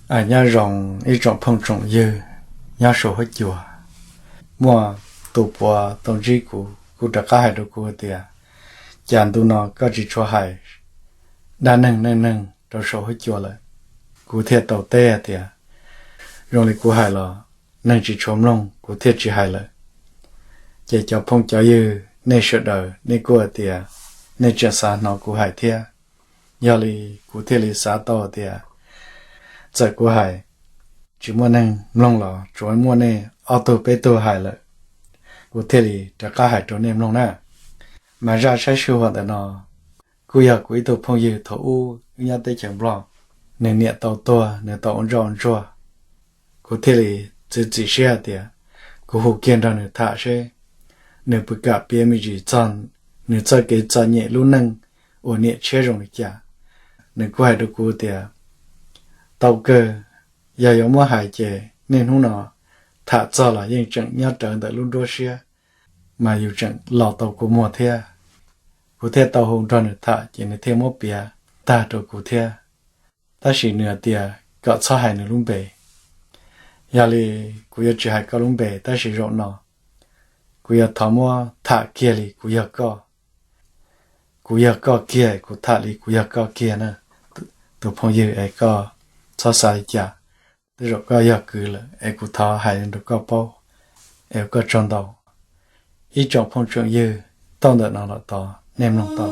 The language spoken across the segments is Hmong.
Aws, nyob zoo ib tsoom phooj tsoom ywg nyob saum huab cua. Muaj tus puav tau ntsib kuv, kuv rov qab hais rau kuv tias, cas ntu no koj tsis tshua hais dab neeg neej neeg rau saum huab cua lawm? Kuv thiaj tau teb hais tias, zoo li kuv hais los neeg tsis tshua mloog, kuv thiaj tsis hais lawm. Ces cov phooj cov ywg nej sawv daws nej kuj hais tias nej tseem xav hnov kuv hais thiab. Yog li kuv thiaj li xav tau tias txawm kuv hais tsis muaj neeg mloog los tsuav muaj nej ob tug peb tug hais lawm, kuv thiaj li rov qab hais rau nej mloog na. Mas zaj saib sij huam ntawm no, kuj yog kuv ib tug phooj ywg thaum ub nyob teb chaws Nplog, nws niam tau tuag, nws tau ua ntsoj ua ntsuag. Kuv thiaj li txiav txim siab hais tias kuv hu kiag nrog nws tham seb nws puas kam piav me ntsis txog nws txoj kev txom nyem lub neej uas niam tshiab zoo li cas. Nws kuj hais rau kuv tias, tau kawg, yog yuav muab hais ces niaj hnub no tham txog los yeej tseem nyob rawv ntawm lub nruab siab, mas yus tseem los tau kua muag thiab. Kuv thiaj tau hu nrog nws tham ces nws thiaj muab piav tag rau kuv thiab. Tab sis nws hais tias kom txhob hais nws lub npe. Yog li kuv yuav tsis hais koj lub npe, tab sis zaum no kuv yuav thov muab tham kiag li kuv yog koj. Kuv yog koj kiag, kuv tham li kuv yog koj kiag na. Tus phooj ywg, es koj txhob xav li cas, tej zaum koj yog kwv lawm es kuv thov hais rau koj paub, es koj tsaug ntau. Ib tsoom phooj tsoom ywg, tau ntawm no los tod nej mloog tau.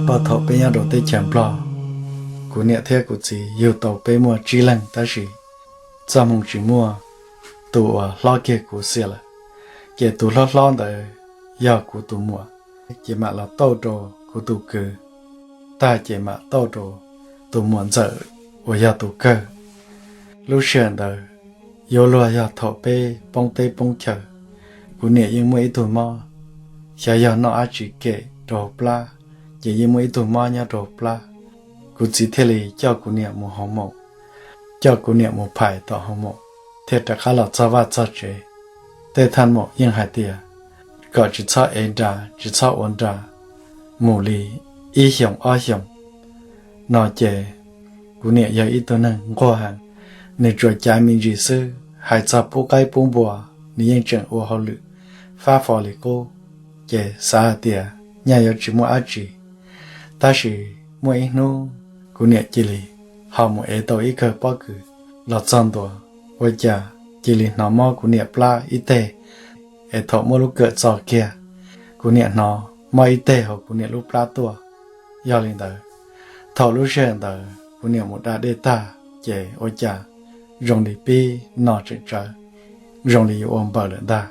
Puag thaum peb nyob rau teb chaws Nplog, kuv niam thiab kuv txiv yug tau peb muaj tsib leeg, tab sis txoj hmoo tsis muaj, tus uas hlob kiag kuv xiam lawm, ces tus hlob hlob ntawd yog kuv tus muam, ces mam los tauj rau kuv tus kwv, tag ces mam tauj rau tus muam ntxawm uas yog tus kawg. Lub sij hawm ntawd yuav luag yog thaum peb poob teb poob chaw, kuv niam yeej muaj ib tug mob, xyov yog noj dab tsi kem rau hauv plab, ces yeej muaj ib tug mob nyob rau hauv plab. Kuv txiv thiaj li coj kuv niam mus hoo maum, coj kuv niam mus phais tom hoo maum, thiaj rov qab los txog vaj txog tsev. Tej thaj maum yeej hais tias kom tsis txhob ev nra, tsis txhob ua nra mus li ib xyoos ob xyoos no ces kuv niam yog ib tug neeg nquag heev, nws tsuas cav me ntsis xwb, hais txog pub qaib pub npua nws yeej tseem ua hauj lwm fab fo li qub, ces xav hais tias nyaj yuav tsis muaj dab tsi. Tab sis muaj ib hnub kuv niam cia li ho mus ev tau ib kawm pob kws los txog ntua, ua cas cia li hnov mob kuv niam plab ib teg, es thaum muab lub kawm txo kiag, kuv niam hnov mob ib teg hauv kuv niam lub plab tuaj. Yog li ntawd, thaum lub sij hawm ntawd kuv niam mus da dej tag, ces ua cas zoo li pib no tseem tsawv, zoo li yuav ua npaws lawm ntag.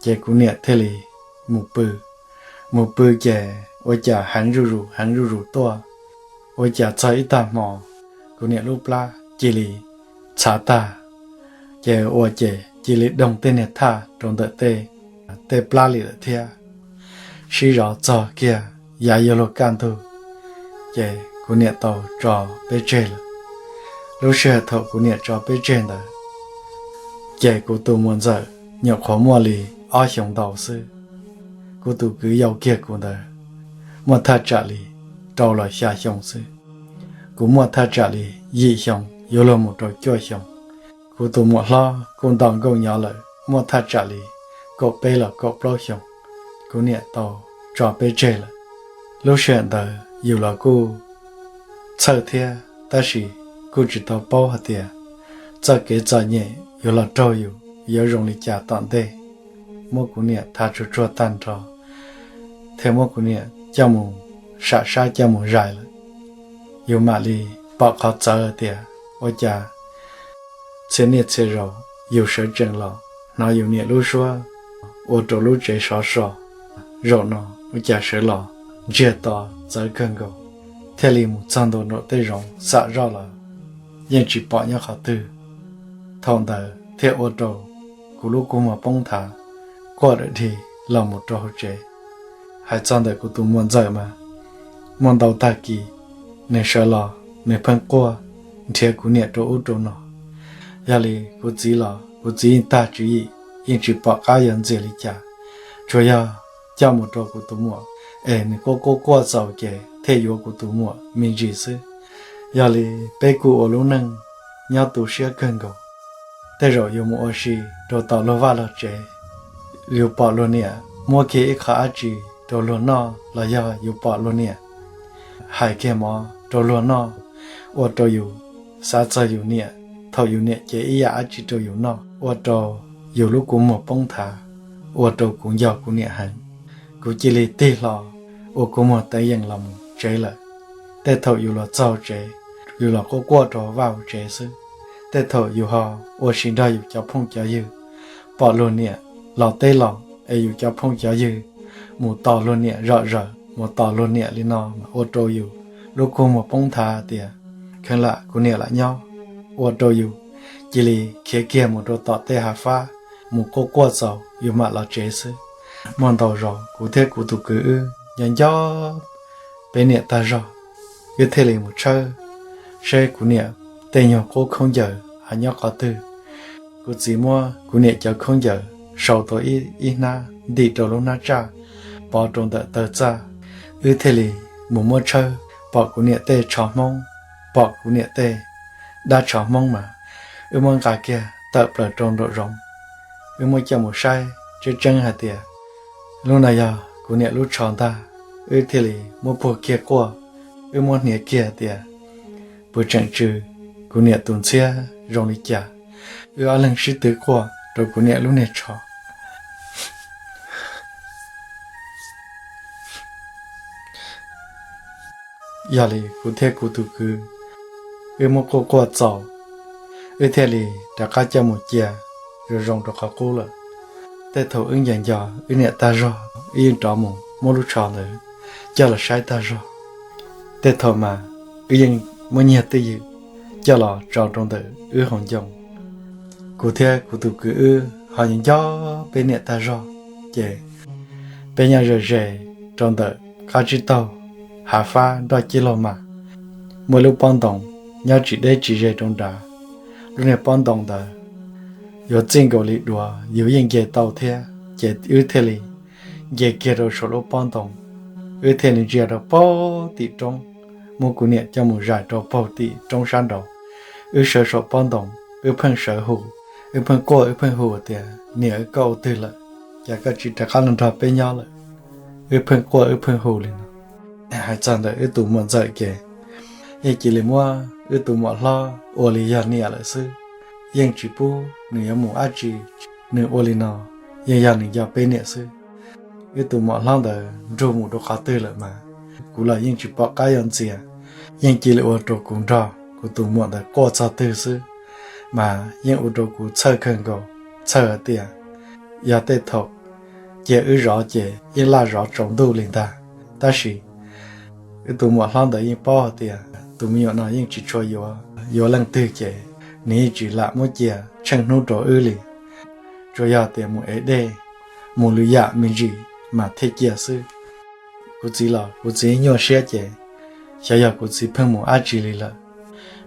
Ces kuv niam thiaj li mus pw. Mus pw ces ua cas heev zuj zus heev zuj zus tuaj, ua cas txog ib tag hmo kuv niam lub plab cia li txhav tag, ces ua ces cia li doog tej niag thaj rau ntawm tej, tej plab li lawm thiab. Sib zov txog kiag yav yuav luag kaj ntug, ces kuv niam tau tso peb tseg lawm. Lub sij hawm thaum kuv niam tso peb tseg ntawd, ces kuv tus muam ntxawm nyuam qhuav muaj li ob xyoos ntau xwb. Kuv tus kwv yau kiag kuv ntawd muaj thaj tsam li rau los xya xyoo xwb. Kuv muaj thaj tsam li yim xyoo yuav luag mus rau cuaj xyoo. Kuv tus muam hlob kuj nto nkauj nyob lawm, muaj thaj tsam li kaum peb los kaum plaub xyoo, kuv niam tau tso peb tseg lawm. Lub sij hawm ntawd yus los kuj txhawj thiab, tab sis kuj tsis tau paub hais tias txoj kev txom nyem yuav los raug yus yuav zoo li cas tom ntej. Muab kuv niam thav tsuag tsuag tag nrho, thiaj muab kuv niam coj mus sam sab coj mus zais lawm. Yus mam li pom qhov txawv tias ua cas txhia niaj txhia zaus yus sawv tsees los hnov yus niam lub suab ua rau lub tsev sov so, zaum no ua cas sawv los ntsiag to txawv kawg nkaus, thiaj li mus txog ntua nraum tej zoov xam zoj los yeej tsis pom nyob qhov twg. Thaum ntawd thiaj ua rau kuv lub kua muag poob nthav, quaj dawm dhi los mus rau hauv tsev. Hais txog ntawm kuv tus muam ntxawm mas, muaj ntau tag kis nws sawv los nws pheej quaj nrhiav kuv niam rau ub rau no. Yog li kuv txiv los kuv txiv yeej tag tswv yim, yeej tsis pom qab yuav ntxias li cas, tsuas yog coj mus rau kuv tus muam, es nws quaj quaj quaj txaus ces thiaj yuav kuv tus muam me ntsis xwb. Yog li peb kuj ua lub neej nyob tu siab kawg nkaus. Tej zaum yus mus ua si rau tom luag vaj luag tsev, yus pom luag niam muab kiag ib qho dab tsi rau luag noj los yog yus pom luag niam hais kiag mov rau luag noj, ua rau yus xav txog yus niam. Thaum yus niam cev ib yam dab tsi rau yus noj ua rau yus lub kua muag poob nthav, ua rau kuv nco kuv niam heev. Kuv cia li tig hlo ua kua muag teev yees los mus tsev lawm. Tej thaum yus los txog tsev, yus los quaj quaj rau vaj tsev xwb. Tej thaum yus ho ua si nrog yus cov phooj cov ywg, pom luag niam los teb los es yus cov phooj cov ywg mus tos luag niam zom zaws, mus tos luag niam li no mas ua rau yus lub kua muag poob nthav tias kheev lam kuv niam lam nyob, ua rau yus cia li khiav kiag mus rau tom tej hav fab, mus quaj quaj txaus yus mam los tsev xwb. Muaj ntau zaus kuv thiab kuv tus kwv wb nco nco peb niam tag zog, wb thiaj li mus tshawb seb kuv niam tej nyuag qub khaub ncaws ho nyob qhov twg. Kuv txiv muab kuv niam cov khaub ncaws sau tau ib hnab ntim rau lub hnab tsaj, pov rau ntawm taw txaj. Wb thiaj li mus muab tshawb, pom kuv niam tej tsho hmoob, pom kuv niam tej dab tsho hmoob mas wb muab nqa kiag tawm plaws rau nraum zoov. Wb muab coj mus saib tseeb tseeb hais tias lub no yog kuv niam lub tsho ntag. Wb thiaj li muab puag kiag quaj, wb muab hniav kiag tias puas tseem tsw kuv niam tus ntxhiab zoo li cas. Wb ob leeg sib tw quaj rau kuv niam lub niag tsho. Yog li kuv thiab kuv tus kwv wb muab quaj quaj txaus, wb thiaj li rov qab coj mus cia zoo zoo rau qhov qub lawm. Tej thaum wb nco nco wb niam tag zog, wb yeej rov mus muab lub tsho ntawd coj los saib tag zog. Tej thaum mas wb yeej muab nyiag twj ywm coj los tso rau ntawm wb hauv ncoo. Kuv thiab kuv tus kwv wb ho nco nco peb niam tag zog, ces peb nyob ze ze rau ntawm qab tsib taug hav fab nroj cib laug mas, muaj lub pob ntoo nyob tsis deb tsis ze rau nrad. Lub niag pob ntoo ntawd yuav txij nkaus li duav yus yeej nce tau thiab, ces wb thiaj li nce kiag rau saum lub pob ntoo. Wb thiaj li ntsia rau puag tim roob, muab kuv niam coj mus zais rau puag tim roob sab nraud. Wb sawv saum pob ntoo, wb pheej sawv hu, wb pheej quaj wb pheej hu tias niam, koj ua twg lawm, cas koj tsis rov qab los nrog peb nyob lawm? Wb pheej quaj wb pheej hu li no. Hais txog ntawm wb tus muam ntxawm ces yeej cia li muab wb tus muam hlob ua li yog niam lawm xwb, yeej tsis pub nws yuav mus dab tsi. Nws ua li no yeej yog nws nco peb niam xwb. Wb tus muam hlob ntawd nrug mus rau qhov twg lawm mas kuv los yeej tsis pom qab yuav ntxias, yeej cia li ua rau kuv nrog kuv tus muam ntawd quaj txog twg xwb, mas yeej ua rau kuv txhawj kawg nkaus, txhawj hais tias yog tej thaum cia wb zov ces yeej laj zov tsaus ntuj li ntag. Tab sis wb tus muam hlob ntawd yeej paub hais tias tus me nyuam no yeej tsis tshua yuav, yuav leej twg ces nws yeej tsis lam muab cia tsheej hnub rau wb li. Tsuas yog tias mus ev dej, mus lwm yam me ntsis mas thiaj cia xwb. Kuv txiv los kuv txiv nyuaj siab ces xyov yog kuv txiv pheej mus dab tsi li lawm.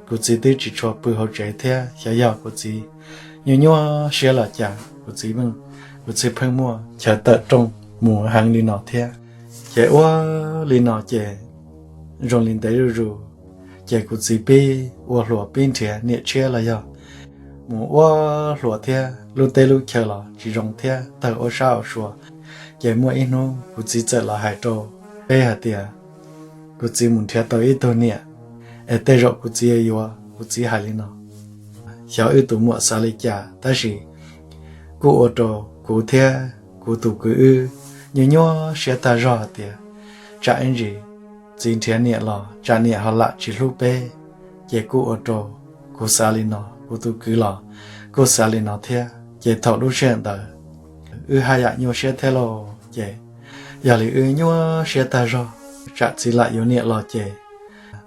Kuv txiv twb tsis tshua pw hauv tsev thiab, xyov yog kuv txiv nyuaj nyuaj siab los cas, kuv txiv, kuv txiv pheej muaj chaw tawm rooj mus heev li no thiab. Ces ua li no ces zoo li ntev zuj zus, ces kuv txiv pib ua hluas pib nrhiav niam tshiab los yog mus ua hluas thiab, lub teb lub chaw los tsis zoo thiab, tawg ua sab ua sua. Ces muaj ib hnub kuv txiv txawm los hais rau peb hais tias kuv txiv mus nrhiav tau ib tug niam, es tej zaum kuv txiv yuav yuav, kuv txiv hais li no. Xyov wb tus muam xav li cas, tab sis kuj ua rau kuv thiab kuv tus kwv wb nyuaj nyuaj siab tag zog hais tias tsam ib ntsis txiv nrhiav niam los tsam niam ho lam tsis hlub peb. Ces kuj ua rau kuv xav li no, kuv tus kwv los kuj xav li no thiab. Ces thaum lub sij hawm ntawd wb haj yam nyuaj siab thiab lauj. Ces yog li wb nyuaj siab tag zog, tsam txiv lam yuav niam los ces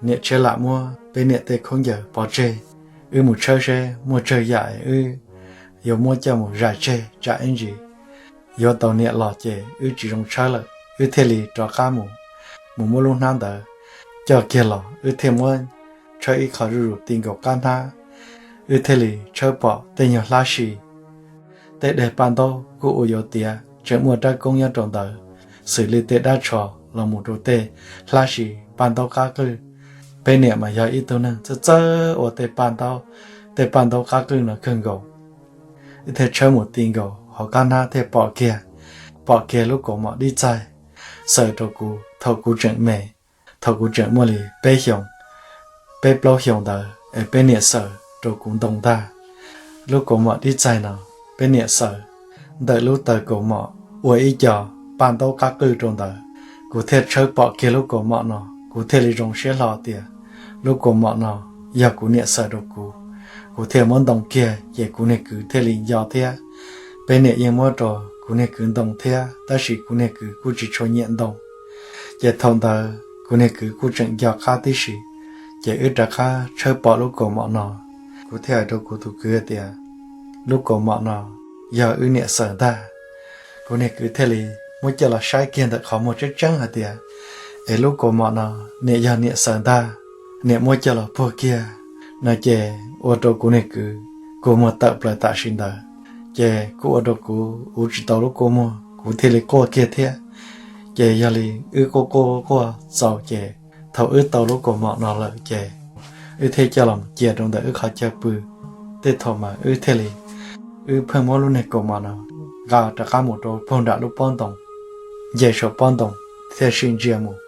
niam tshiab lam muab peb niam tej khaub ncaws pov tseg, wb mus tshawb seb muaj tsawg yam wb yuav muab coj mus zais tseg, tsam ib ntsis yuav tau niam los ces wb tsis zoo tshawb lawm. Wb thiaj li rov qab mus, mus muab lub hnab ntawd coj kiag los, wb thiaj muab tshawb ib qho zuj zus ti nkaus qab hnab. Wb thiaj li tshawb pom tej nyuag hlab si, tej daim paj ntaub kuj ua yuav tiav, tseem muaj rab koob nyob rau ntawd. xws li tej dab tsho los mus rau tej hlab siv paj ntaub qab qwj. Peb niam mas yog ib tug neeg txawj txawj ua tej paj ntaub, tej paj ntaub qab qwj no kawg nkaus. Wb thiaj tshawb mus ti nkaus hauv qab hnab thiaj pom kiag, pom kiag lub kaus mom dib txaig xaws rau kuv thaum kuv tseem me, thaum kuv tseem muaj li peb xyoos, peb plaub xyoos ntawd es peb niam xaws rau kuv ntoo ntag. Lub kaus mom dib txaig no peb niam xaws ntawm lub taw kaus mom ua ib co paj ntaub qab qwj rau ntawd. Kuv thiaj tshawb pom kiag lub kaus mom no, kuv thiaj li zoo siab hlo tias lub kaus mom no yog kuv niam xaws rau kuv. Kuv thiaj muab ntoo kiag ces kuv niag kwv thiaj li nco thiab. Peb niam yeej muab rau kuv niag kwv ntoo thiab, tab sis kuv niag kwv kuj tsis tshua nyiam ntoo. Ces thaum ntawd kuv niag kwv kuj tseem nco qab tib si, ces wb rov qab tshawb pom lub kaus mom no. Kuv thiaj hais rau kuv tus kwv tias, lub kaus mom no yog wb niam xaws ntag. Kuv niag kwv thiaj li muab coj los saib kiag ntawm qhov muag tseeb tseeb hais tias, es lub kaus mom no niam yog niam xaws ntag, niam muab coj los puag kiag no ces ua rau kuv niag kwv kua muag tawm plaws tam sim ntawd. Ces kuj ua rau kuv uv tsis tau lub kua muag, kuv thiaj li quaj kiag thiab. Ces yog li wb quaj quaj quaj txaus ces thaum wb tau lub kaus mom no lawm ces wb thiaj coj los cia rau ntawm wb qhov chaw pw. Tej thaum mas wb thiaj li, wb pheej muab lub niag kaus mom no nqa rov qab mus rau puag nram lub pob ntoo, nce saum pob ntoo thiaj sim ntsia mus,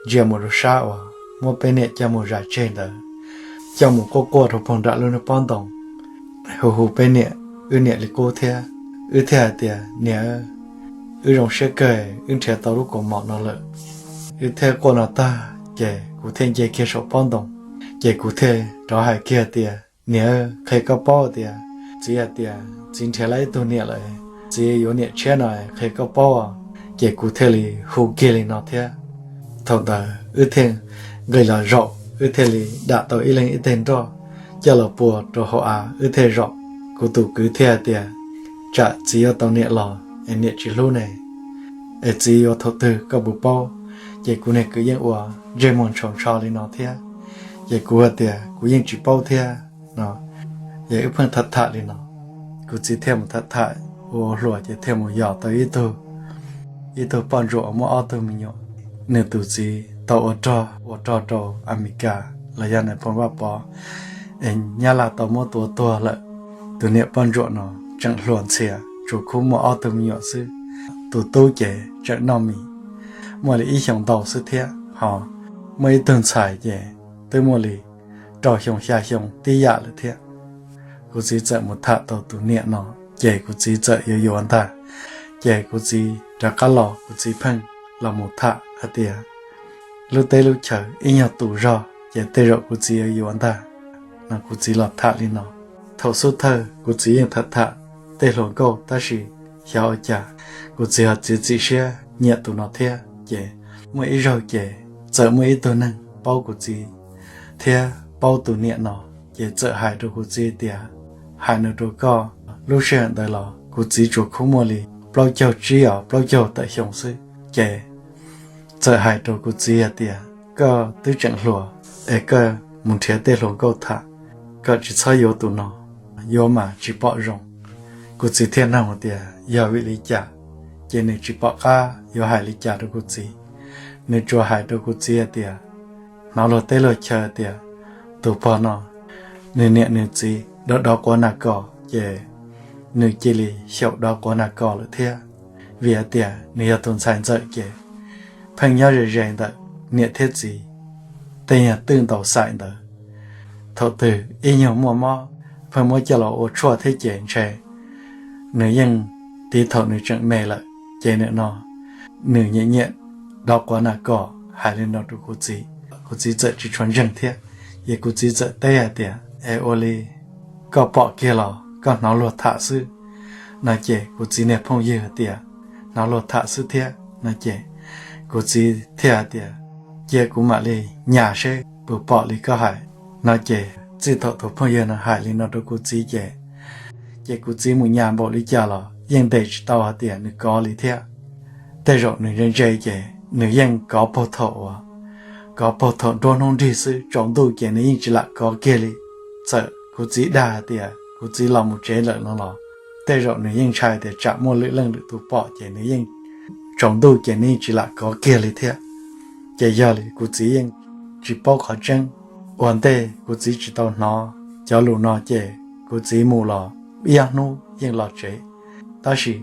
ntsia mus rau sab uas muab peb niam coj mus zais tseg ntawd, coj mus quaj quaj rau puag nram lub niag pob ntoo, hu hu peb niam, wb niam li qub thiab. Wb thiaj hais tias, niam, wb zoo siab kawg, wb nrhiav tau lub kaus mom no lawm. Wb thiaj quaj no tag ces kuv thiaj nce kiag saum pob ntoo, ces kuv thiaj rov hais kiag tias, niam, qhia koj paub tias txiv hais tias txiv nrhiav tau ib tug niam lawm, txiv yuav niam tshiab no, qhia koj paub. Ces kuv thiaj li hu kiag li no thiab. Thaum ntawd wb thiaj nqis los zaum, wb thiaj li dam tau ib leeg ib teg nroj coj los pua rau hauv av, wb thiaj zaum. Kuv tus kwv thiaj hais tias, tsam txiv yuav tau niam los es niam tsis hlub ne, es txiv yuav thaum twg koj puas paub? Ces kuv niag kwv yeej ua ntsej muag ntshaus ntsho li no thiab. Ces kuv hais tias kuv yeej tsis paub thiab no. Ces wb pheej tham tham li no, kuv txiv thiaj mus tham tham ua hluas ces thiaj mus yos tau ib tug, ib tug poj ntsuam muaj ob tug me nyuam. Nws tus txiv tau ua rog, ua rog rau Amelikas los yog Nais Phoo Vaj Pov, es Nyab Laj tau muab tua tuag lawm. Tus niam poj ntsuam no tseem hluas ntxhias, tsuas khub muaj ob tug me nyuam xwb. Tus tub ces tseem noj mis, muaj li ib xyoos ntau xwb thiab, ho muaj ib tug ntxhais ces twb muaj li rau xyoo xya xyoo tib yam lawm thiab. Kuv txiv txawm mus tham tau tus niam no, ces kuv txiv txawm yuav yuav ntag. Ces kuv txiv rov qab los, kuv txiv pheej los mus tham hais tias lub teb lub chaw ib nyuag tu zog ces tej zaum kuv txiv yuav yuav ntag no. Kuv txiv los tham li no. Thaum xub thawj kuv txiv yeej tham tham tej hluas nkauj, tab sis xyov ua cas kuv txiv ho txiav txim siab nyiam tus no thiab. Ces muaj ib zaug ces txawm muaj ib tug neeg paub kuv txiv thiab paub tus niam no, ces txawm hais rau kuv txiv tias, hais no rau koj, lub sij hawm ntawd los kuv txiv tsuas khub muaj li plaub caug tsib os plaub caug tawm xyoo xwb. Ces txawm hais rau kuv txiv hais tias, koj twb tseem hluas es koj mus nrhiav tej hluas nkauj tham, koj tsis txhob yuav tus no, yuav mas tsis pom zoo. Kuv txiv thiaj nug tias yog vim li cas, ces nws tsis pom qab yuav hais li cas rau kuv txiv. Nws tsuas hais rau kuv txiv hais tias, hnov luag teb luag chaw tias tus pog no nws niam nws txiv dov dov quav nas kos, ces nws cia li xyaum dov quav nas kos lawm thiab. Vim hais tias nws yog tus ntxhais ntxawm ces pheej nyob ze ze ntawm niam thiab txiv tej nyuag twj ntaus xaim ntawd. Thaum twg ib nyuag muaj mob pheej muab coj los ua tshuaj thiab ces ntshe nws yeej, tiv thaum nws tseem me lawm ces nim no nws nyiam nyiam dov quav nas kos. Hais li no rau kuv txiv, kuv txiv txawm tsis tshua ntseeg thiab. Ces kuv txiv txawm teb hais tias, es ua li koj pom kiag los koj hnov luag tham xwb no? Ces kuv txiv niag phooj ywg hais tias, hnov luag tham xwb thiab no. Ces kuv txiv thiaj hais tias, cia kuv mam li nyas seb puas pom li koj hais no. Ces txij thaum tus phooj ywg no hais li no rau kuv txiv ces, ces kuv txiv mus nyas npaum li cas los yeej ntes tsis tau hais tias nws kov li thiab. Tej zaum nws ntse ntse ces nws yeej kov puag thaum uas, kov puag thaum nruab hnub nrig xwb, tsaus ntuj ces nws yeej tsis lam kov kiag li. Txawm kuv txiv dag hais tias kuv txiv los mus tsev lawm no los tej zaum nws yeej ntshai tias tsam muaj lwm leej lwm tus pom ces nws yeej tsaus ntuj ces nws tsis lam kov kiag li thiab. Ces yog li kuv txiv yeej tsis paub qhov tseeb. Ua ntej kuv txiv tsis tau hnov cov lus no ces kuv txiv mus los ib ob hnub yeej los tsev. Tab sis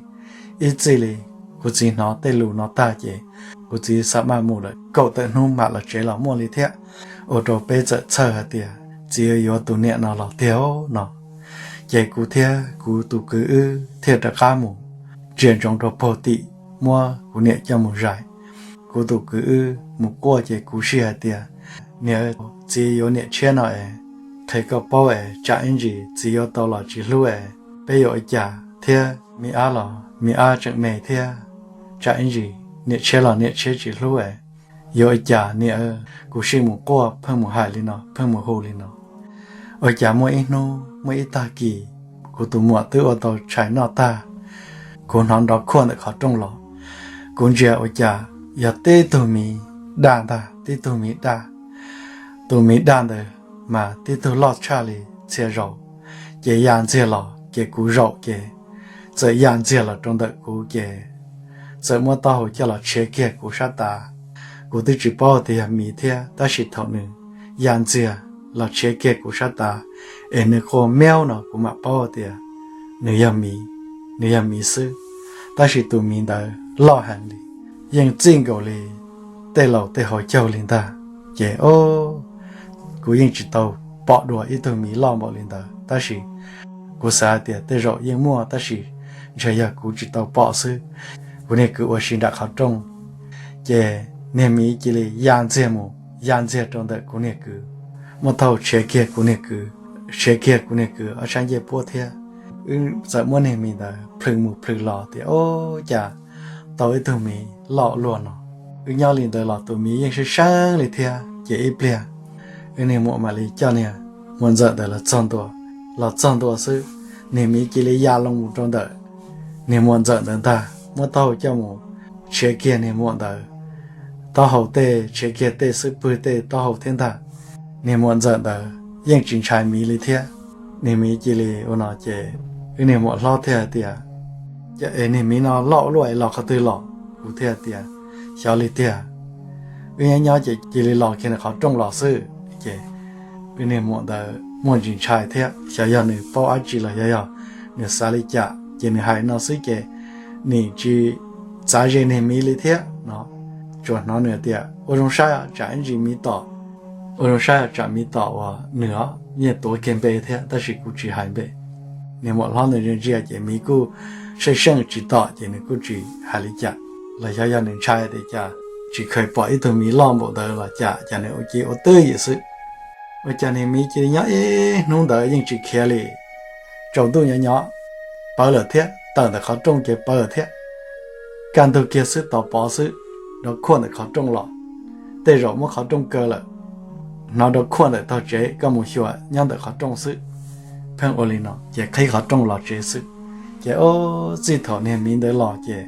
ib txij li kuv txiv hnov tej lus no tag ces kuv txiv xa maj mus lawm kaum tawm hnub mam los tsev los muaj li thiab. Ua rau peb txawm txhawj hais tias txiv yuav tus niam no los tiag no. Ces kuv thiab kuv tus kwv wb thiaj rov qab mus ntsia ntsoov rau puag tim muab kuv niam coj mus zais. Kuv tus kwv wb mus quaj ces kuv sij hais tias, niam, txiv yuav niam tshiab no es, qhia koj paub es tsam ib ntsis txiv yuav tau los tsis hlub es peb yuav ua cas thiab, me ab los me ab tseem me thiab, tsam ib ntsis niam tshiab los niam tshiab tsis hlub es yuav ua cas niam. Kuv sij mus quaj pheej mus hais li no pheej mus hu li no. Ua cas muaj ib hnub muaj ib tag kis kuv tus muam twb ua tau tshais noj tag, kuv hnov nrov khuaj ntawm qhov rooj los. Kuv ntsia ua cas yog tib tug miv daj ntag, tib tug miv daj. Tus miv daj ntawd mas tib tug loj tshaj li txhia zaus, ces ya ntxiag los ces kuv zaum ces txawm ya ntxiag los rau ntawm kuv ces txawm muab taub hau coj los tshiav kiag kuv sab tav. Kuv twb tsis paub tias yog miv thiab tab sis thaum nws ya ntxiag los tshiav kiag kuv sab tav es nws quaj miaub no kuv mam paub tias nws yog miv, nws yog miv xwb. Tab sis tus miv ntawd loj heev li, yeej txij nkaus li tej laus tej hauv caug li ntag. Ces o, kuv yeej tsis tau pom dua ib tug miv loj npaum li ntawd tab sis kuv xav hais tias tej zaum yeej muaj tab sis ntshe yog kuv tsis tau pom xwb. Kuv niag kwv ua si nram qhov rooj, ces niag miv cia li ya ntxiag mus ya ntxiag rau ntawm kuv niag kwv, muab taub hau tshiav kiag kuv niag kwv, tshiav kiag kuv niag kwv ob sab ncej puab thiab. Wb txawm muab niag miv ntawd plhws mus plhws los tias o, cas tau ib tug miv loj luaj no. Wb nyob li ntawd los tus miv yeej seeb seeb li thiab ces ib pliag wb niag muam mam li coj niag muam ntxawm ntawd los txog ntua. Los txog ntua xwb, niag miv cia li ya loo mus rau ntawm niag muam ntxawm ntawd ntag, muab taub hau coj mus tshiav kiag niag muam ntawd taub hau tej, tshiav kiag tej xub pwg tej taub hau thiab ntag. Niag muam ntxawm ntawd yeej tsis ntshai miv li thiab. Niag miv cia li ua no ces wb niag muam hlob thiaj hais tias, es niag miv no loj ua luaj es los qhov twg los? Kuv thiaj tias, xyov li tiag, wb nyob nyob ces cia li los kiag nws qhov rooj los xwb. Ces wb niag muam ntawd muaj ntsis ntshai thiab, xyov yog nws paub dab tsi los xyov yog nws xav li cas ces nws hais no xwb ces nws tsis txav ze niag miv li thiab no. Tsuas hnov nws tias ua zoo saib tsam ib ntsis miv tom, ua zoo saib tsam miv tom uas nws os, yeej tuav kiag npe thiab tab sis kuv tsis hais npe. Niag muam hlob ntawd ntsia ntsia ces miv kuj seej seej tsis tom ces nws kuj tsis hais li cas los xyov yog nws ntshai tias cas tsis kheev pom ib tug miv loj npaum ntawd los cas, cas nws ua cia ua twj ywm xwb. Ua cas niag miv cia li nyob ib hnub ntawd yeej tsis khiav li. Tsaus ntuj nyob nyob pawv lawm thiab, tawm ntawm qhov rooj ces pawv lawm thiab. Kaj ntug kiag xwb tos pov xwb, nrov khuaj ntawm qhov rooj los, tej zaum muab qhov rooj kaw lawm. Hnov nrov khuaj ntawm tog tsev koj mus xyuas nyob ntawm qhov rooj xwb. Pheej ua li no ces qhib qhov rooj los tsev xwb. Ces o, txij thaum niag miv ntawd los ces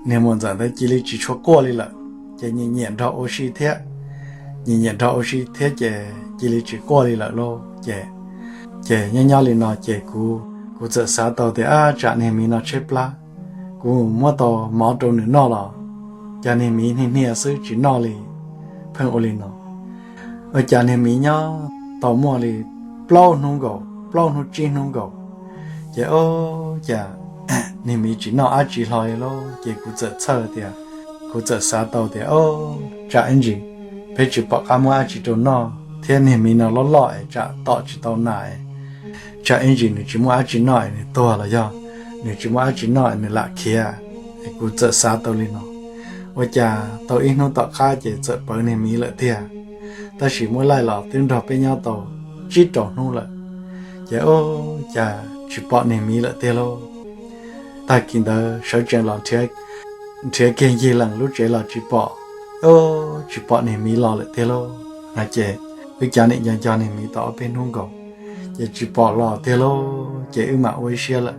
niag muam ntxawm ntawd cia li tsis tshua quaj li lawm. Ces nyiam nyiam nrog ua si thiab, nyiam nyiam nrog ua si thiab ces cia li tsis quaj li lawm lauj. Ces, ces nyob nyob li no ces kuv, kuv txawm xav tau tias tsam niag miv no tshaib plab, kuv muab tau mov rau nws noj los cas niag miv hnia hnia xwb tsis noj li. Pheej ua li no. Ua cas niag miv nyob tau muaj li plaub hnub nkaus, plaub hnub tsib hnub nkaus, ces o, cas niag miv tsis noj dab tsi hlo li lauj. Ces kuv txawm txhawj tias, kuv txawm xav tau tias o, tsam ib ntsis peb tsis pom qab muab dab tsi rau noj thiab niag miv no loj loj es tsam tom tsis tau nas es tsam ib ntsis nws tsis muaj dab tsi noj es nws tuag los yog nws tsis muaj dab tsi noj es nws lam khiav. Kuv txawm xav tau li no. Ua cas tau ib hnub tom qab ces txawm pawv niag miv lawm tiag. Tab sis muab laij los twb nrog peb nyob tau tsib rau hnub lawm, ces o, cas tsis pom niag miv lawm tiag lauj. Tag kis ntawd sawv tsees los nrhiav kiag ncig lees lub tsev los tsis pom, o, tsis pom niag miv los lawm tiag lauj. Ces wb cav niam nco nco niag miv tau ob peb hnub nkaus, ces tsis pom los tiag lauj. Ces wb mam ua ib siab lawm.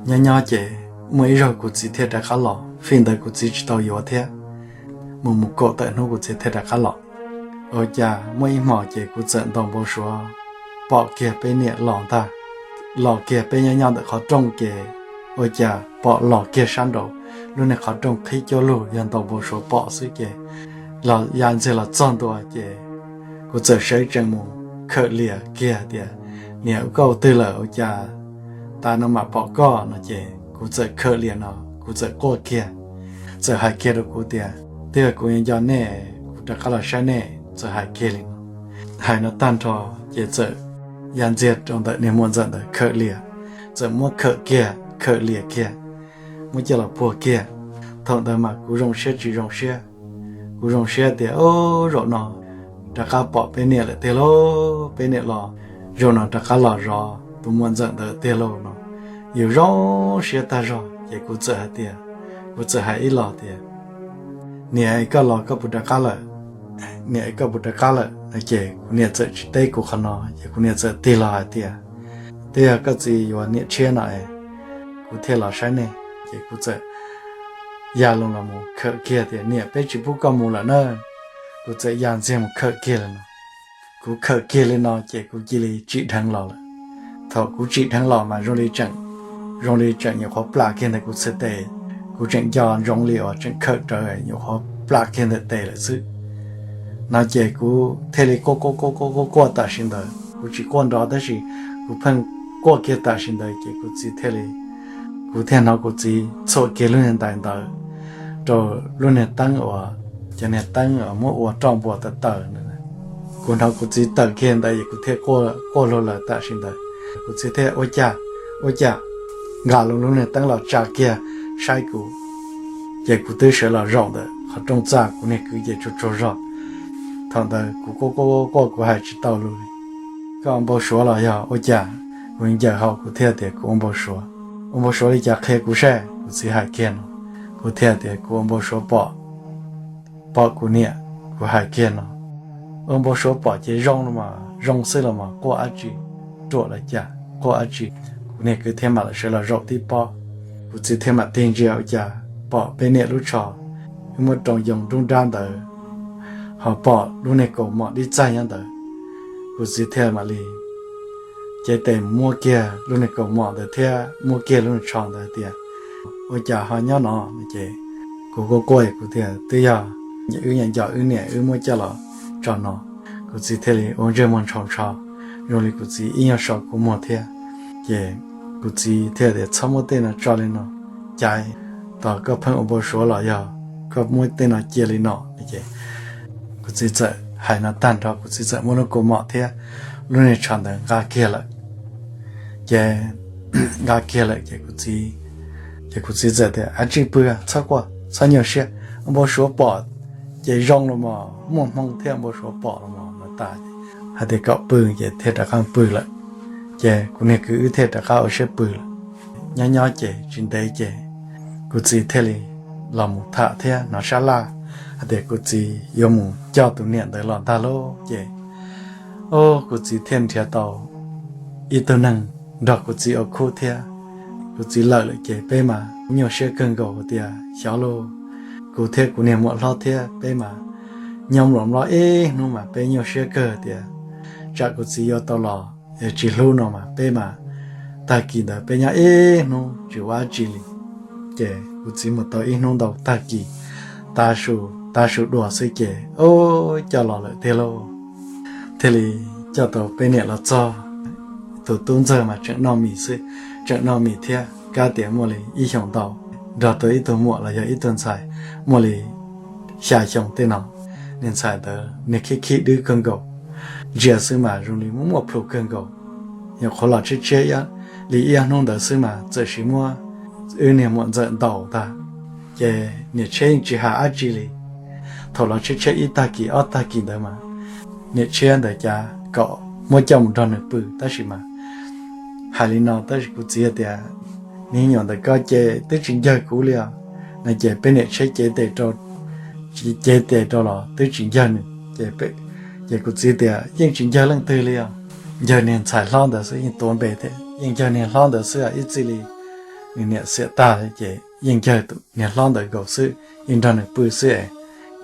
Nyob nyob ces muaj ib zaug kuv txiv thiaj rov qab los, fij ntawd kuv txiv tsis tau yuav thiab, mus mus kaum tawm hnub kuv txiv thiaj rov qab los. Ua cas muaj ib hmos ces kuv txawm ntaus npau suav pom kiag peb niam los ntag, los kiag peb nyob nyob ntawm qhov rooj ces ua cas pom los kiag sab nraud lub niag qhov rooj qhib cuaj lug yog ntaus npau suav pom xwb ces los ya ntxiag los txog ntua ces kuv txawm sawv tsees mus khawm liam kiag tias, Niam, koj ua twg lawm ua cas tas no mam pom koj? No ces kuv txawm khawm liam no kuv txawm quaj kiag, txawm hais kiag rau kuv tias, Twb yog kuv yuav nco nej, kuv rov qab los saib nej. Txawm hais kiag li no, hais no tag nrho ces txawm ya ntxiag rau ntawm niag muam ntxawm ntawd khawm liam, txawm muab khawm kiag khawm liam kiag, muab coj los puag kiag. Thaum ntawd mas kuv zoo siab tsis zoo siab, kuv zoo siab tias, Ub, zaum no rov qab pom peb niam lawm tiag lauj, peb niam los zaum no rov qab los zov tus muam ntxawm ntawd tiag lauj no. Yus zoo siab tag zog ces kuv txawm hais tias, kuv txawm hais ib los tias, Niam, koj los koj puas rov qab lawm? Niam, koj puas rov qab lawm? No ces kuv niam txawm tsis teb kuv qhov no ces kuv niam txawm tig los hais tias, Twb yog koj txiv yuav niam tshiab no es kuv thiaj los saib nej. Ces kuv txawm ya loo los mus khawm kiag tias, Niam, peb tsis pub koj mus lawm na. Kuv txawm ya ntxiag mus khawm kiag li no. Kuv khawm kiag li no ces kuv cia li tsim dheev los lawm. Thaum kuv tsim dheev los mas zoo li tseem, zoo li tseem nyuam qhuav plam kiag ntawm kuv txhais tes, kuv tseem nco ntsoov li uas tseem khawm rawv nyuam qhuav plam kiag ntawm tes lawm xwb. No ces kuv thiaj li quaj quaj quaj quaj quaj quaj tam sim ntawd, kuv tsis quaj nrov tab sis kuv pheej quaj kiag tam sim ntawd ces kuv txiv thiaj li, kuv thiaj hnov kuv txiv txhuam kiag lub niag ntais ntawd rau lub niag teeb uas, cov niag teeb uas muab ua roj npua tawm tawm ntawd. Kuv hnov kuv txiv tawm kiag ntawd es kuv thiaj quaj luag lawm tam sim ntawd. Kuv txiv thiaj ua cas, ua cas nqa lub niag teeb los tsa kiag saib kuv, ces kuv twb sawv los zaum ntawm qhov rooj txaj, kuv niag kwv ces tsaug tsaug zog. Thaum ntawd kuv quaj quaj quaj kuv hais tsis tau lus li. Koj ua npau suav los yog ua cas? Kuv ncaws hau kuv thiaj tias kuv ua npau suav. Ua npau suav li cas qhia kuv saib, kuv txiv hais kiag no. Kuv thiaj tias kuv ua npau suav pom, pom kuv niam. Kuv hais kiag no, ua npau suav pom ces zoo los mas zoo xwb los mas quaj dab tsi, ruam los cas quaj dab tsi. Kuv niag kwv thiaj mam li sawv los zaum tib pob. Kuv txiv thiaj mam tig ntsia ua cas pom peb niam lub tsho, wb muab rau yoo nruab nrab ntawd, ho pom lub niag kaus mom dib txaig nyob ntawd. Kuv txiv thiaj mam li cev tes muab kiag lub niag kaus mom ntawd thiab muab kiag lub niag tsho ntawd tias, Ua cas ho nyob no? No ces kuv quaj quaj kuv tias, Twb yog wb nco nco wb niam wb muab coj los tso no. Kuv txiv thiaj li ua ntsej muag ntshaus ntsho, zoo li kuv txiv ib nyuag so kuv muag thiab. Ces kuv txiv thiaj tias, Txhob muab tej no tso li no, cas tos koj pheej ua npau suav los yog koj muab tej no cia li no? Ces kuv txiv txawm hais no tag nrho kuv txiv txawm muab lub kaus mom thiab lub niag tsho ntawd nqa kiag lawm. Ces nqa kiag lawm ces kuv txiv, ces kuv txiv txawm tias, Av tsis pw, txhob quaj, txhob nyuaj siab, ua npau suav pom ces zoo los mas, muaj hmoo thiab ua npau suav pom los mas. No tas hais tias kom pw ces thiaj rov qab pw lawm. Ces kuv niag kwv wb thiaj rov qab ua siab pw lawm. Nyob nyob ces tsis ntev ces kuv txiv thiaj li los mus tham thiab hnov sab laj hais tias kuv txiv yuav mus coj tus niam ntawd los ntag lauj. Ces, o, kuv txiv thiaj nrhiav tau ib tug neeg nrog kuv txiv ua khub thiab. Kuv txiv lawm lawm ces peb mas nyuaj siab kawg nkaus tias xyov lauj. Kuv thiab kuv niag muam hlob thiab peb mas nyob mlom mlob ib hnub mas peb nyuaj siab kawg tias tsam kuv txiv yuav tau los tsis hlub no mas peb mas tag kis ntawd peb nyob ib hnub tsis ua dab tsi li. Ces kuv txiv mus tau ib hnub ntau tag kis, tav su, tav su dua xwb ces, o, coj los lawm tiag lauj. Thiaj li coj tau peb niam los txog, tus tub ntxawg mas tseem noj mis xwb, tseem noj mis thiab, kab tias muaj li ib xyoos ntau nrog tau ib tug muam los yog ib tug ntxhais muaj li xya xyoo tej no. Niag ntxhais ntawd niag khib khib dwb kawg nkaus, ntsia xwb mas zoo li muaj muaj plhus kawg nkaus. Nyuam qhuav los tshiab tshiab li ib ob hnub ntawd xwb mas txawm sis muab wb niag muam ntxawm ntaus tag. Ces niam tshiab yeej tsis hais dab tsi li. Thaum los tshiab tshiab ib tag kis ob tag kis ntawd mas niam tshiab ntawd cas kom muab coj mus nrog nws pw tab sis mas hais li no tab sis kuv txiv tias, Niag me nyuam ntawm ko ces twb tsis ncawg kuv li os. No ces peb niam tshiab cev tes rau, cev tes rau los twb tsis ncawg nws. Ces kuv txiv tias, Yeej tsis ncawg leej twg li os, ncawg niag ntxhais hlob ntawd xwb, yeej tuav npe thiab, yeej ncawg niag hlob ntawd xwb, ib txij li nws niam xiam tag ces yeej ncawg niag hlob ntawd nkaus xwb, yeej nrog nws pw xwb,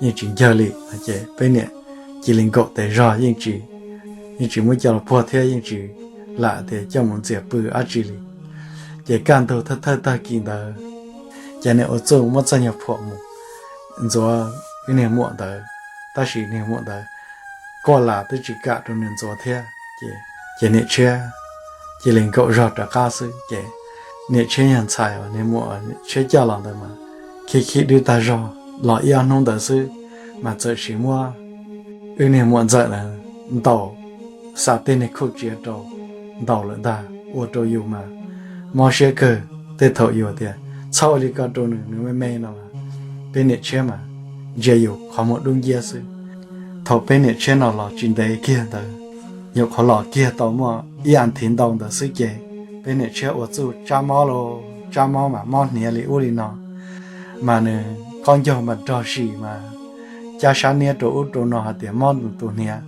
yeej tsis ncawg li. No ces peb niam cia li nkaum tes zog yeej tsis, yeej tsis muab coj los puag thiab yeej tsis lam tias coj mus ntxias pw dab tsi li. Ces kaj ntug thawj thawj tag kis ntawd Ces niam ua txuj muab txoj nyuag phuam mus ntxuav ib niag muam ntawd, tab sis niag muam ntawd quaj las twb tsis kam rau nws ntxuav thiab. Ces, ces niam tshiab cia li nkaum zog rov qab xwb. Ces niam tshiab nyuag ntxhais uas niag muam tshiab coj los ntawd mas khib khib dwb tag zog los ib ob hnub ntawd xwb, mas txawm sim muab wb niag muam ntxawm na ntaus, xa tej niag khuj tsiav rau ntaus lawm ntag, ua rau yus mas mob siab kawg. Tej thaum yus tias txhob ua li ko rau nws, nws me me no, peb niam tshiab mas ntsia yus qhov muag dub nciab xwb. Thaum peb niam tshiab no los tsis ntev kiag ntawd, nyuam qhuav los kiag tau muaj ib as thiv ntau ntawd xwb ces peb niam tshiab ua txuj tsab mob lauj, tsab mob mas mob hniav li ub li no, mas nws qaub ncaug mas rog sim mas cab sab niab rau ub rau no hais tias mob nws tus hniav.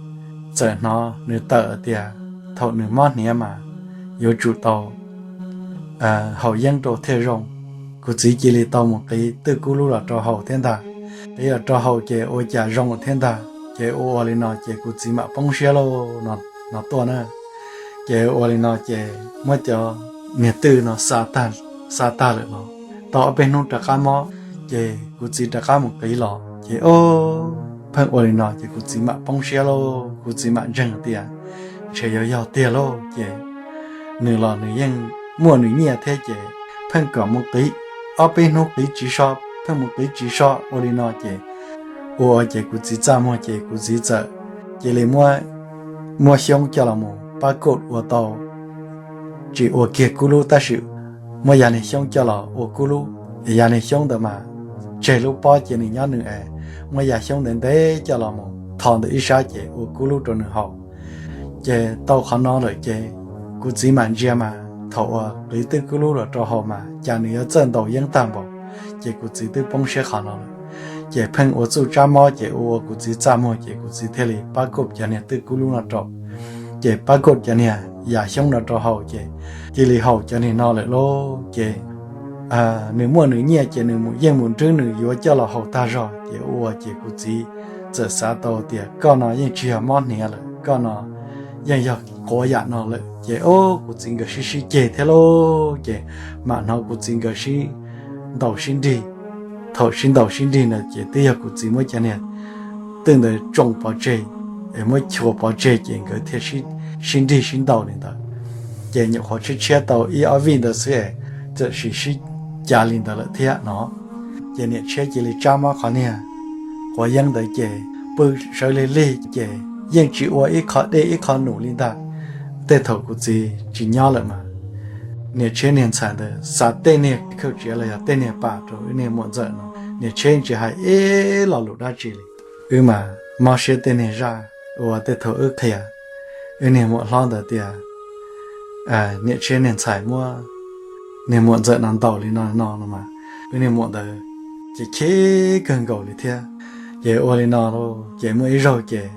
Txawm hnov nws tawm tias thaum nws mob hniav mas yuav tsum tau haus yeeb rau thiaj zoo. Kuv txiv cia li tau mus qiv twj kub lub los rau haus thiab ntag. Qiv los rau haus ces ua cas zoo thiab ntag. Ces ua ua li no ces kuv txiv mam poob siab lauj no tuaj na. Ces ua li no ces muab cov niag twj no xa tag lawm los tau ob peb hnub rov qab mob, ces kuv txiv rov qab mus qiv los ces o, pheej ua li no ces kuv txiv mam poob siab lauj, kuv txiv mam ntseeg tias ntshe yuav yog tiag lauj. Ces nws los nws yeej muaj nws nyiaj thiab ces pheej kom mus qiv, ob peb hnub qiv tsis so, pheej mus qiv tsis so ua li no ces ua ces kuv txiv txaj muag ces kuv txiv txawm cia li muab xyoob coj los mus pab kauj ua tau, tsis ua kiag kub lub tab sis muab yav niag xyoob coj los ua kub lub, yav niag xyoob ntawd mas tseg lub pob ces nws nyob nws es muab yav xyoob ntev ntev coj los mus tho ntawm ib sab ces ua kub lub rau nws haus. Ces tau qhov no lawm ces kuv txiv mam ntsia mas thaum uas qiv twj kub lub los rau haus mas cas nws yuav txawj ntaus yeeb tag npaum. Ces kuv txiv twb poob siab qhov no lawm. Ces pheej ua txuj tsab mob ces ua ua kuv txiv txaj muag ces kuv txiv thiaj li pab kauj cov niag twj kub lub no rau, ces pab kauj cov niag yav xyoob no rau haus ces cia li haus cov niag no lawm lauj. Ces nws muaj nws nyiaj ces nws mus yeej mus nrwb nws yuav coj los haus tag zog ces ua ces kuv txiv txawm xav tau tias koj no yeej tsis yog mob hniav lawm, koj no yeej yog quav yam no lawm. Ces o, kuv txiv nkawd sib sib ceg thiab lauj. Ces mam hnov kuv txiv nkawd sib ntaus sib nrig. Thaum sib ntaus sib nrig ntawd ces twb yog kuv txiv muab cov niag twj ntawd tsoo pov tseg es muab chua pov tseg ces nkawd thiaj sib nrig sib ntaus li ntawd. Ces nyuam qhuav tshiab tshiab tau ib ob vij ntawd xwb es txawm sim sib cav li ntawd lawm thiab no. Ces niam tshiab cia li tsab mob qhov niag quav yeeb ntawd ces pw sawv lig lig ces yeej tsis ua ib qho dej ib qho num li ntag. Tej thaum kuv txiv tsis nyob lawm mas niam tshiab niag ntxhais ntawd xa tej niag khaub tsiav los yog tej niag pas rau wb niag muam ntxawm no, niam tshiab yeej tsis hais ib lo lus dab tsi li. Wb mas mob siab tej niag zaj uas tej thaum wb qhia wb niag muam hlob ntawd tias niam tshiab niag ntxhais muab niag muam ntxawm no ntaus li no no no mas wb niag muam ntawd ces chim kawg nkaus li thiab. Ces ua li no lauj ces muaj ib zaug ces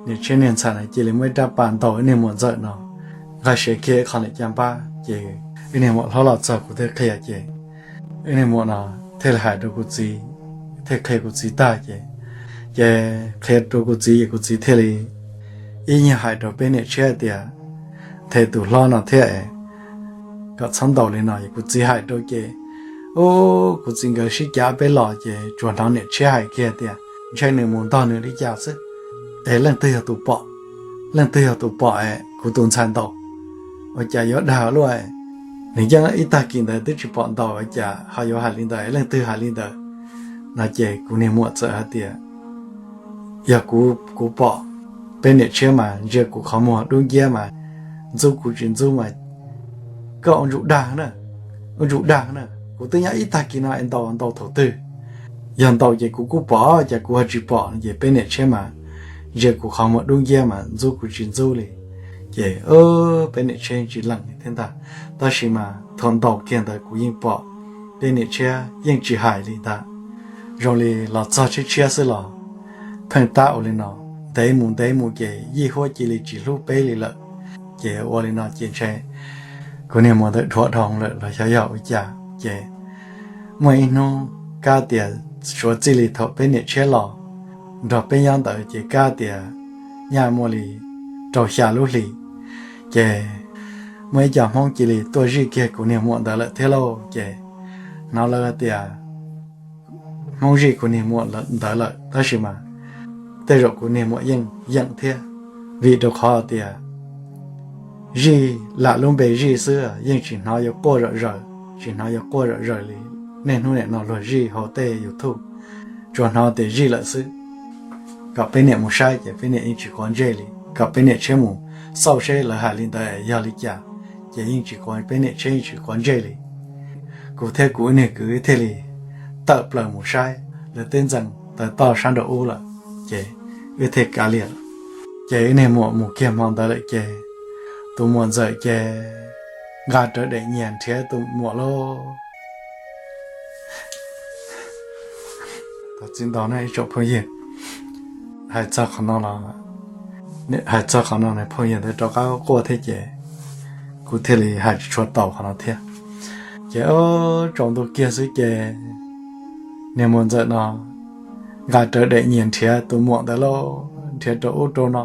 niam tshiab niag ntxhais no cia li muab ib rab pas ntaus wb niag muam ntxawm no nqa siav kiag ib qho niam caj npab ces wb niag muam hlob los txog kuv thiaj qhia ces wb niag muam no thiaj li hais rau kuv txiv, thiaj qhia kuv txiv tag ces, ces qhia rau kuv txiv es kuv txiv thiaj li ib nyuag hais rau peb niam tshiab tias nthe tus hlob no thiab es kom txhob ntaus li no es kuv txiv hais rau ces u, kuv txiv nkawd sib cav peb los ces tsuas hnov niam tshiab hais kiag tias ntshe nws mus ntog nws li cas xwb, es leej twg yog tus pom, leej twg yog tus pom es kuv tus ntxhais ntaus, ua cas yuav dag luaj, nws yeej ib tag kis ntawd twb tsis pom ntaus ua cas ho yuav hais li ntawd, leej twg hais li ntawd no ces kuv niag muam txawm hais tias yog kuv, kuv pom, peb niam tshiab mas ntsia kuv qhov muag dub nciab mas ntxub kuv tsis ntxub mas koj ua ntsuj dag na, ua ntsuj dag na, kuv twb nyob ib tag kis no es ntaus ntaus thaum twg, yog ntaus ces kuv kuj pom cas kuv ho tsis pom no ces peb niam tshiab mas ntsia kuv qhov muag dub nciab mas ntxub kuv tsis ntxub li. Ces peb niam tshiab yeej tsis lees li thiab ntag, tab sis mas thaum ntaus kiag ntawd kuv yeej pom, peb niam tshiab yeej tsis hais li ntag. Zoo li los txog tshiab tshiab xwb los pheej tab ua li no, ntev mus ntev mus ces yij huab cia li tsis hlub peb li lawm. Ces ua li no ces ntshe kuv niag muam ntawd dhuav dhau lawm los xyov yog ua cas ces muaj ib hnub kab tias suav txij li thaum peb niam tshiab los nrog peb nyob ntawd ces kab tias nyaj muaj li rau xya lub hlis ces muaj ib co Hmoob cia li tuaj zij kiag kuv niag muam ntawd lawm thiab lauj. Ces hnov lawv tias Hmoob zij kuv niag muam ntawd lawm, tab sis mas tej zaum kuv niag muam yeej yeem thiab, vim rau qhov tias zij lam lub npe zij xwb, yeej tsis hnov yuav quaj zom zaws, tsis hnov yuav quaj zom zaws li. Niaj hnub nim no luag zij hauv tej YouTube tsuas hnov tias zij lawm xwb. Kom peb niam mus saib ces peb niam yeej tsis quav ntsej li, kom peb niam tshiab mus xauj seb lawv hais li ntawd yog li cas, ces yeej tsis quav, peb niam tshiab yeej tsis quav ntsej li. Kuv thiab kuv niag kwv thiaj li tawm plaws mus saib lawv teb ntxees taw toj sab nraum ub lawm, ces wb thiaj kav liam. Ces wb niag muam mus kiag hmo ntawd lawm ces tus muam ntxawm ces nqa rawv daim nyias nrhiav tus muam lauj. Tau txiv ntau no ib tsoom phooj ywg, hais txog qhov no los, hais txog qhov no ne phooj ywg ntawd rov qab quaj thiab ces kuv thiaj li hais tsis tshua tau qhov no thiab. Ces ub, tsaus ntuj kiag xwb ces niag muam ntxawm no nqa rawv daim nyias nrhiav tus muam ntawd lauj, nrhiav rau ub rau no,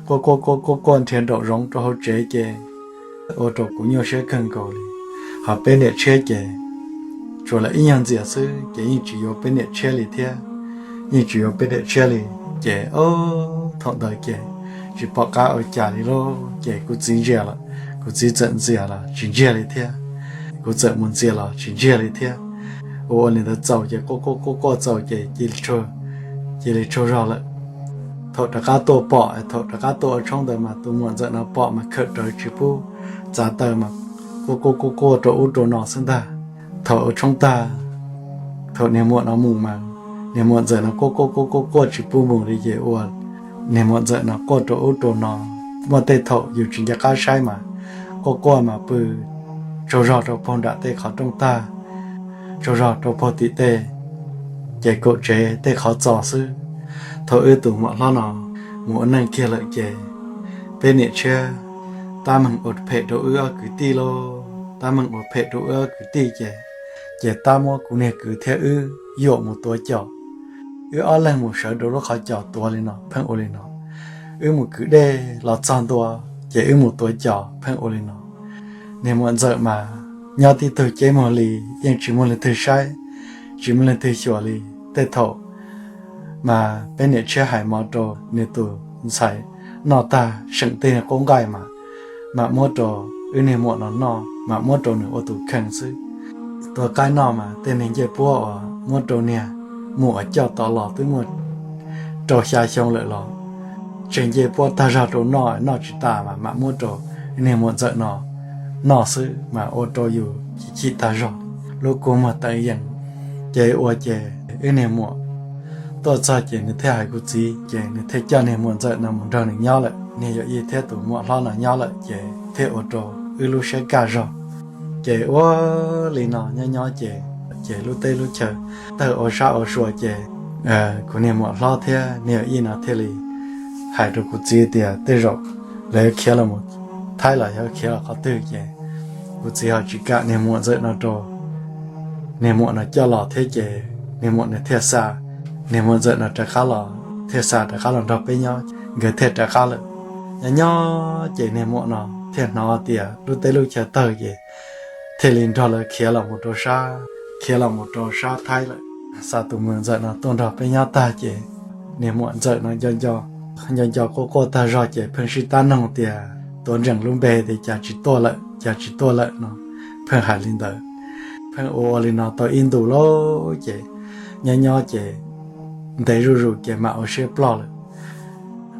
quaj quaj quaj quaj quaj nrhiav nraum zoov rau hauv tsev ces ua rau kuv nyuaj siab kawg nkaus li. Ho peb niam tshiab ces tsuas lam ib nyuag ntxias xwb ces yeej tsis yuav peb niam tshiab li thiab, yeej tsis yuav peb niam tshiab li. Ces ub, thaum ntawd ces tsis pom qab ua cas li lauj, ces kuv txiv ntsia los, kuv txiv txawm ntxias los tsis ntsiag li thiab, kuv txawm mus ntxias los tsis ntsiag li thiab. Ua ua li ntawd txaus ces quaj quaj quaj quaj txaus ces cia li tsaug zog lawm. Thaum rov qab tuaj pom, thaum rov qab tuaj ua tshoob ntawd mas tus muam ntxawm no pom mas khawm rawv tsis pub txav taw mas quaj quaj quaj quaj rau ub rau no xwb ntag. Thaum ua tshoob tag, thaum niag muam no mus mas niag muam ntxawm no quaj quaj quaj quaj quaj tsis pub mus li ces ua niag muam ntxawm no quaj rau ub rau no. Muaj tej thaum yus tsis nco qab saib mas quaj quaj mas pw tsaug zog rau puag nram tej qhov rooj tag, tsaug zog rau puag tim tej ces kaum tsev tej qhov txos xwb. Thaum wb tus muam hlob no mus ua neej kiag lawm ces peb niam tshiab tab meeg ua phem rau wb ob kwv tij lauj, tab meeg ua phem rau wb ob kwv tij ces, ces tab muab kuv niag kwv thiab wb yuam mus tuav cos. Wb ob leeg mus sawv rau lub qhov cos tuav li no pheej ua li no. Wb mus kwv dej los txog ntua ces wb mus tuav cos pheej ua li no. Niag muam ntxawm mas nyob tib tug ceb muag li, yeej tsis muaj leej twg saib, tsis muaj leej twg xyuas li. Tej thaum mas peb niam tshiab hais mov rau nws tus ntxhais noj tag seem tej qub nqaij mas mam muab rau wb niag muam no noj, mam muab rau nws ua tus kheej xwb. Tua qaib noj mas tej niag ncej puab uas muab rau niag muam uas coj tod los twb muaj rau xya xyoo lawm los tseg ncej puab tag zog rau noj, noj tsis tas mas mam muab rau niag muam ntxawm no noj xwb mas ua rau yus chim chim tag zog, lub kua muag teev yees. Ces ua ces wb niag muam tuaj txog ces nws thiaj hais kuv txiv ces nws thiaj coj niag muam ntxawm no mus nrog nws nyob lawm, niag yawm yij thiab tus muam hlob no nyob lawm ces thiaj ua rau wb lub siab kaj zog. Ces ua li no nyob nyob ces, ces lub teb lub chaw tawg ua sab ua sua ces kuv niag muam hlob thiab niag yawm yij no thiaj li hais rau kuv txiv tias tej zaum lawv yuav khiav los mus Thaib los yog khiav los qhov twg ces kuv txiv ho tsis kam niag muam ntxawm no rau niag muam no coj los thiab ces niag muam no thiaj xa niag muam ntxawm no rov qab los, thiaj xa rov qab los nrog peb nyob, nkawd thiaj rov qab lawm. Nyob nyob ces niag muam no thiaj hnov tias lub teb lub chaw tawg ces thiaj li nrog lawv khiav los mus rau sab, khiav los mus rau sab Thaib lawm. Xa tus muam ntxawm no tuaj nrog peb nyob tag ces niag muam ntxawm no nco nco quaj quaj tag zog ces pheej sib tab noog tias tuav ntsees lub npe tias cas tsis tuaj lawm, cas tsis tuaj lawm no, pheej hais li ntawd. Pheej ua ua li no tau ib ntus lauj ces nyob nyob ces ntev zuj zus ces mam ua siab ploj lawm.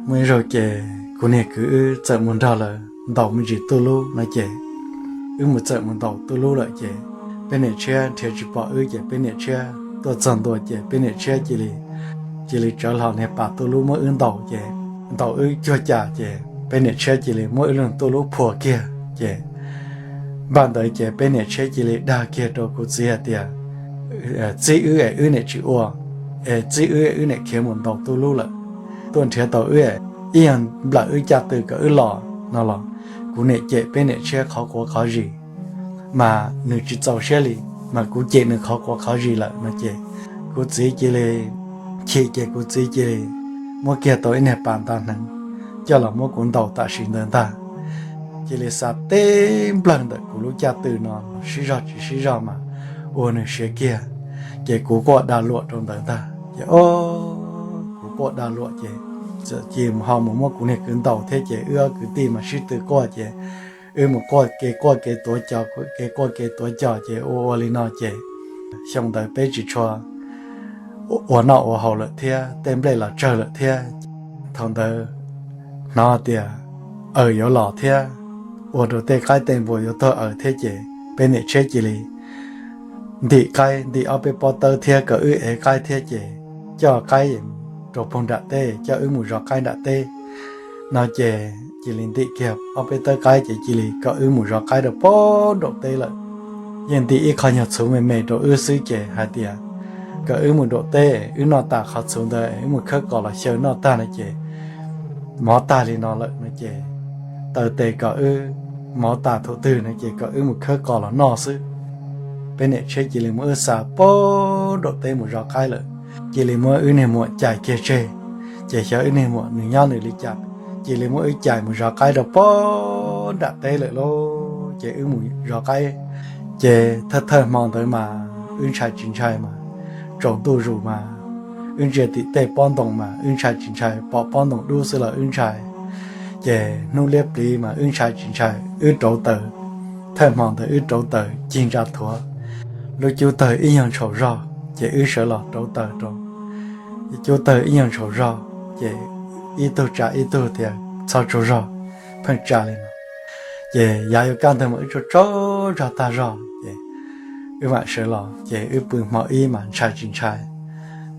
Muaj ib zaug ces kuv niag kwv wb txawm mus nrog lawv ntaus me ntsis tuj lub no ces wb mus txawm mus ntaus tuj lub lawm ces peb niam tshiab nrhiav tsis pom wb ces peb niam tshiab tuaj txog ntua ces peb niam tshiab cia li, cia li tsawv hlo niag pas tuj lub muab wb ntaus ces ntaus wb cuag cas ces peb niam tshiab cia li muab wb lub tuj lub phua kiag ces npaj ntawd ces peb niam tshiab cia li dag kiag rau kuv txiv hais tias txib wb es wb niam tsis ua, es txib wb es wb niam khiav mus ntaus tuj lub lawm, tuaj nrhiav tau wb es ib yam nplawm wb caj tw kom wb los no los kuv niam cem peb niam tshiab qhov quav qhov zis, mas nws tsis txaus siab li, mas kuv cem nws qhov quav qhov zis lawm no ces kuv txiv cia li chim ces kuv txiv cia li muab kiag tau ib niag pas nta hneev coj los muab kuv ntaus tam sim ntawd ntag. Cia li xa teb nplawg ntawm kuv lub caj tw no sib zog tsis sib zog mas ua nws siav kiag. Ces kuv quaj dag luam rau ntawd ntag ces, o, kuv quaj dag luam ces txawm cia li ho mus muab kuv niag kwv ntaus thiab ces wb ob kwv tij mas sib tw quaj ces wb mus quaj kev quaj kev tuav cos, kev quaj kev tuav cos ces ua ua li no ces xyoo ntawd peb tsis tshua ua noj ua haus lawm thiab tej nplej los tsawg lawm thiab. Thaum ntawd hnov tias aws yuav los thiab, ua rau tej qaib tej npua yuav tuag aws thiab ces peb niam tshiab cia li ntim qaib, ntim ob peb pob tawb thiab kom wb ev qaib thiab ces coj qaib rau pem nram teb, coj wb mus zov qaib nram teb no ces cia li ntim kiag ob peb tawb qaib ces cia li kom wb mus zov qaib rau pem nraum teb lawm. Yeej ntim ib qho nyuag txhuv me me rau wb xwb ces hais tias kom wb mus nraum teb, wb noj tas qhov txhuv ntawd wb mus khawb qos los xyaw noj tag no ces mov tag li no lawm no ces taw tes kom wb, mov tas thaum twg no ces kom wb mus khawb qos los noj xwb. Peb niam tshiab cia li muab wb xa pem nraum teb mus zov qaib lawm, cia li muab wb niag muam cais kiag tseg. Ces xyov wb niag muam nws nyob nws li cas, cia li muab wb cais mus zov qaib rau pem nram teb lawm lauj. Ces wb mus zov qaib, ces thawj thawj hmo ntawd mas wb ntshai tsis ntshai mas tsaus ntuj zus mas wb ntsia tim tej pob ntoo mas wb ntshai tsis ntshai, pom pob ntoo dub xwb los wb ntshai. Ces hnub liab pliv mas wb ntshai tsis ntshai, wb rauv taws. Thawj hmo ntawd wb rauv taws cig ntsa thuav, lub cub tawg ib nyuag ntshaus zog ces wb sawv los rauv taws rau. Cub tawg ib nyuag ntshaus zog ces ib tug tsa ib tug tias txhob tsaug zog, pheej tsa li no. Ces yav yuav kaj ntug mas wb tsaug tsaug zog tag zog ces wb mam sawv los ces wb pw hmo ib mas ntshai tsis ntshai.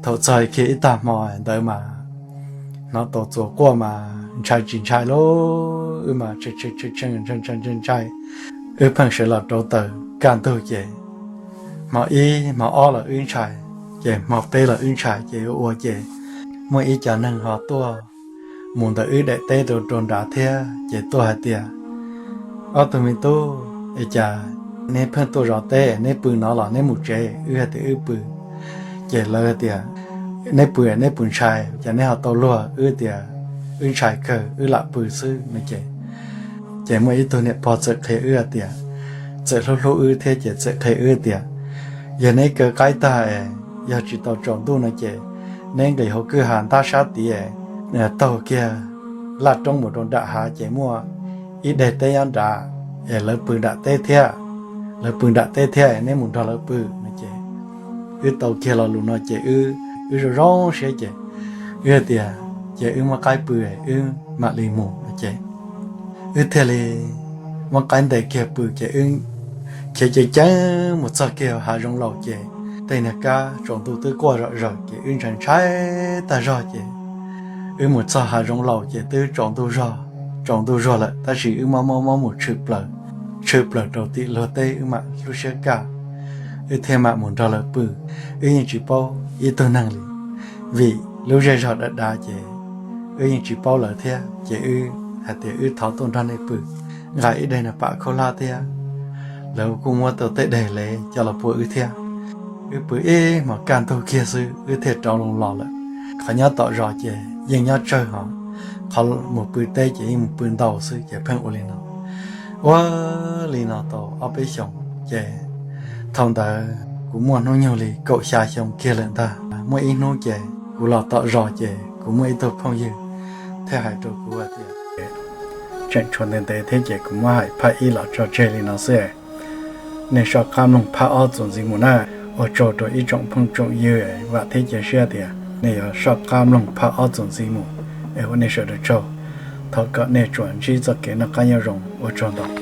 Thaum txog kiag ib tag hmo ntawd mas hnov tau txuas quaj mas ntshai tsis ntshai lauj, wb mas tshee tshee ntshai ntshai ntshai. Wb pheej sawv los rauv taws kaj ntug ces hmo ib hmo ob los wb ntshai, ces hmo peb los wb ntshai ces ua ua ces muaj ib co neeg ho tuaj mus ntawm wb daim teb rau rau nrad thiab ces tuaj hais tias, ob tug me tub, es cas neb pheej tuaj zov teb, neb pw no los neb mus tsev? Wb hais tias wb pw. Ces lawv hais tias, neb pw neb puas ntshai, cas neb ho tau luag? Wb tias wb ntshai kawg, wb lam pw xwb no ces, ces muaj ib tug niam pog txawm qhia wb hais tias, txawm hlub hlub wb thiab ces txawm qhia wb tias, yog neb kaw qaib tag, yog tsis tau tsaus ntuj no ces neb nqis hauv kwj ha ntab sab tid, taug kiag laj roob mus rau nram hav ces muaj ib daim teb nyob nrad, es lawv pw nram teb thiab, lawv pw nram teb thiab, neb mus nrog lawv pw no ces wb tau kiag lo lus no ces wb zoo zoo siab ces wb tias, ces wb muab qaib pw, wb mam li mus no ces wb thiaj li muab qaib ntes kiag pw ces wb khiav ceev ceev mus txog kiag hav zoov laus ces tej niag kab tsaus ntuj twb quaj zom zaws ces wb ntshai ntshai tag zog ces wb mus txog hav zoov laus ces twb tsaus ntuj zog, tsaus ntuj zog lawm tab sis wb mob mob mob mus tshwm plaws, tshwm plaws rau tim luag teb wb mam lub siab kaj, wb thiaj mam mus nrog lawv pw. Wb yeej tsis paub ib tug neeg li, vim lub zej zog dav dav ces wb yeej tsis paub lawv thiab ces wb hais tias wb thov tuaj nrog nej pw, nqa ib daim niag pam khaub hlab thiab lawv kuj muab tau tej daim lev coj los pua wb thiab. Wb pw ib hmos kaj ntug kiag xwb wb thiaj rov loo los lawm. Qhov nyob tom zos ces yeej nyob tsawg hos, qhov mus pw teb ces yeej mus pw ntau xwb ces pheej ua li no. Ua li no tau ob peb xyoos ces thaum ntawd kuv muaj hnub nyoog li kaum xya xyoo kiag lawm ntag. Muaj ib hnub ces kuv los tom zos ces kuv muaj ib tug phooj ywg thiaj hais rau kuv tias, tseem tshuav ntev ntev thiab ces kuv muab hais phaj ib los tso tseg li no xwb. Nej soj qab mloog phaj ob txuas ntxiv mus na. Ua tsaug rau ib tsoom phooj tsoom ywg, vam thiab cia siab tias nej yuav soj qab mloog phaj ob txuas ntxiv mus. Es ua nej sawv daws tsaug, thov kom nej tsuas ntsib txoj kev noj qab nyob zoo, ua tsaug ntau.